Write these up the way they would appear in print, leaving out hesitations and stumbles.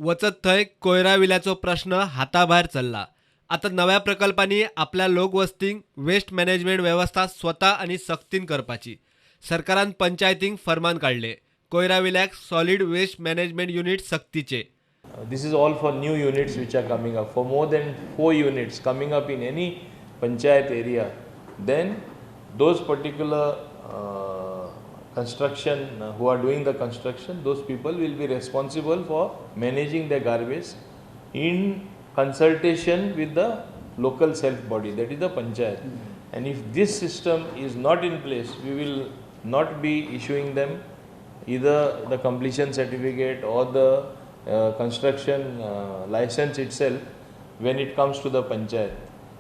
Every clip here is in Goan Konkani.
वचत थंय कोयरा विल्याचो प्रश्न हाताभायर चल्ला. आतां नव्या प्रकल्पांनी आपल्या लोकवस्तींक वेस्ट मॅनेजमेंट वेवस्था स्वता आनी सक्तीन करपाची. सरकारान पंचायतींक फर्मान काडले, कोयरा विल्याक सॉलिड वेस्ट मॅनेजमेंट युनिट सक्तीचे. This is all for new units which are coming up. For more than 4 units coming up in any panchayat area, then those particular construction who are doing the construction, those people will be responsible for managing their garbage in consultation with the local self body, that is the panchayat. And if this system is not in place, we will not be issuing them either the completion certificate or the construction license itself when it comes to the panchayat,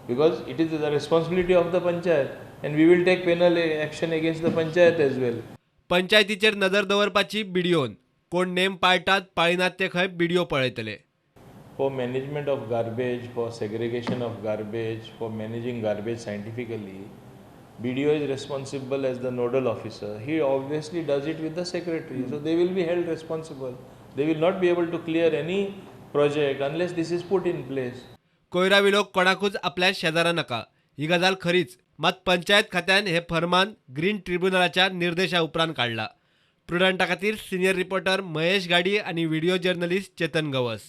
because it is the responsibility of the panchayat and we will take penal action against the panchayat as well. पंचायतीचेर नजर दवरपाची बीडीओन, कोण नेम पाळटात पाळिनात ते खंय बीडीओ पळयतले. For management of garbage, for segregation of garbage, for managing garbage scientifically, BDO is responsible as the nodal officer. He obviously does it with the secretary, so they will be held responsible. They will not be able to clear any project unless this is put in place. कोयरा विलो कोणाकूच आपल्या शेजारा नाका ही गजाल खरीच, मात पंचायत खात्यान हे फर्मान ग्रीन ट्रिब्युनलाच्या निर्देशा उपरांत काडला. प्रुडंटा खातीर सिनियर रिपोर्टर महेश गाडी आनी व्हिडिओ जर्नलिस्ट चेतन गवस.